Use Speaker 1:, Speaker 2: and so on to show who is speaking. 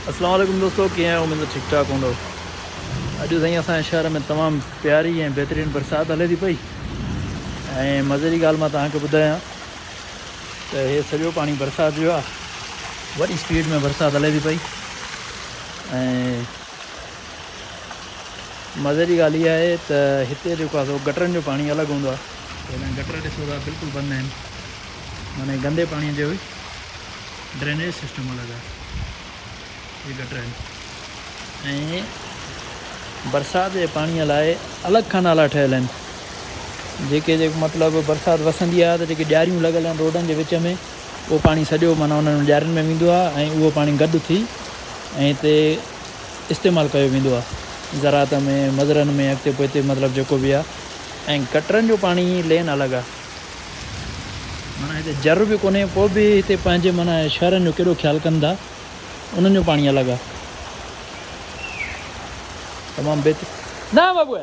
Speaker 1: اسلام عليڪم دوستو ڪيئن آهيو اميد ته ٺيڪ ٺاڪ هوندو. اڄ سائين اسان جي شهر ۾ تمام پياري ۽ بهترين برسات هلي ٿي پئي ۽ مزي جي ڳالهه مان توهان کي ٻڌايان ته هي سڄو پاڻي برسات جو آهي وڏي اسپيڊ ۾ برسات هلي ٿي پئي ۽ مزي جي ڳالهه اها آهي ته هتي جيڪو آهي سو گٽرن جو پاڻي الڳ هوندو آهي هيڏانهن گٽر ڏسو ٿا بلڪل بند آهن معنی گندي پاڻي جو ڊرينيج سسٽم الڳ آهي هي گٽر آهن ۽ برسات جي پاڻي لاء الڳ کان نالا ٺهيل آهن جيڪي جيڪو مطلب برسات وسندي آهي ته جيڪي ڄاريون لڳل آهن روڊن جي وچ ۾ اهو پاڻي سڄو معنيٰ انهن ڄارين ۾ ويندو آهي ۽ اهو پاڻي گڏ ٿي ۽ هتي استعمال ڪيو ويندو آهي زراعت ۾ مزرن ۾ اڳتي پوئتي مطلب جيڪو به آهي ۽ گٽرن جو پاڻي لين الڳ آهي معنيٰ هتي جر به ڪونهي پوء به هتي پنهنجي معنيٰ شهرن جو ڪيڏو خيال ڪن ٿا انهن جو پاڻي الڳ آهي تمام بهتر نه بابو.